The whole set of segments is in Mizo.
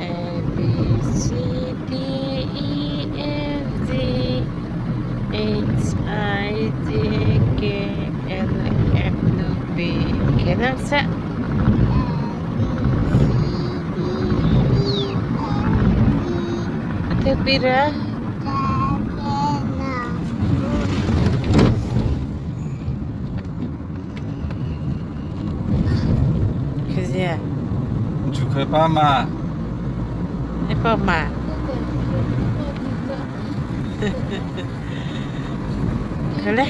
A B C D E F G H I J K L M N P Khenasa Athepira Khizia Chu khơi pa mà. Ai pa mà. Khale.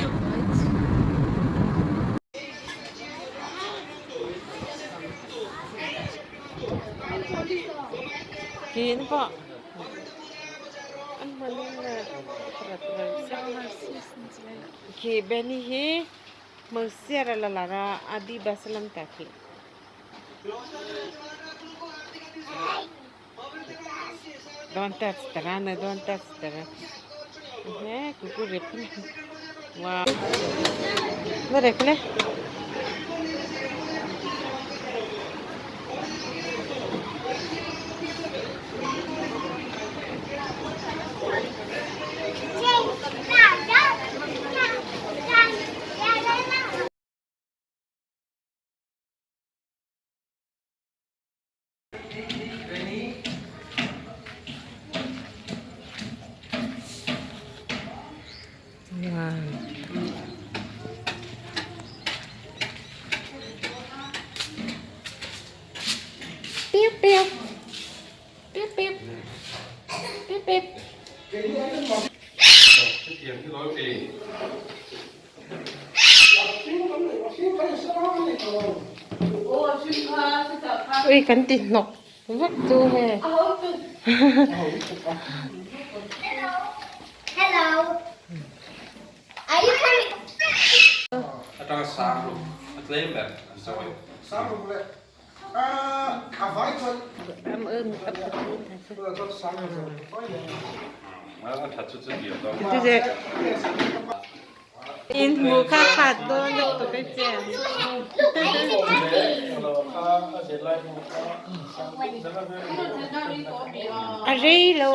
Kin po. An manin na Ki Benny hi Mangsiara la lara adi basalam ta ki. Don't touch the runner, don't touch the runner. কুকুর রেখে Wow. রেখলে Wow. Beep beep. Beep beep. Beep beep. Ui kan ti hnawk vek chu he. Hello. Are you coming? Atanga sang lu a tlem ber an sawi. Sang lu le a vai chuan Am ơn ap chuan sang lu vai A that chu chu diam dawn. Chu je in hmu kha khat dawn deuh tawh kai chian. A rei lo.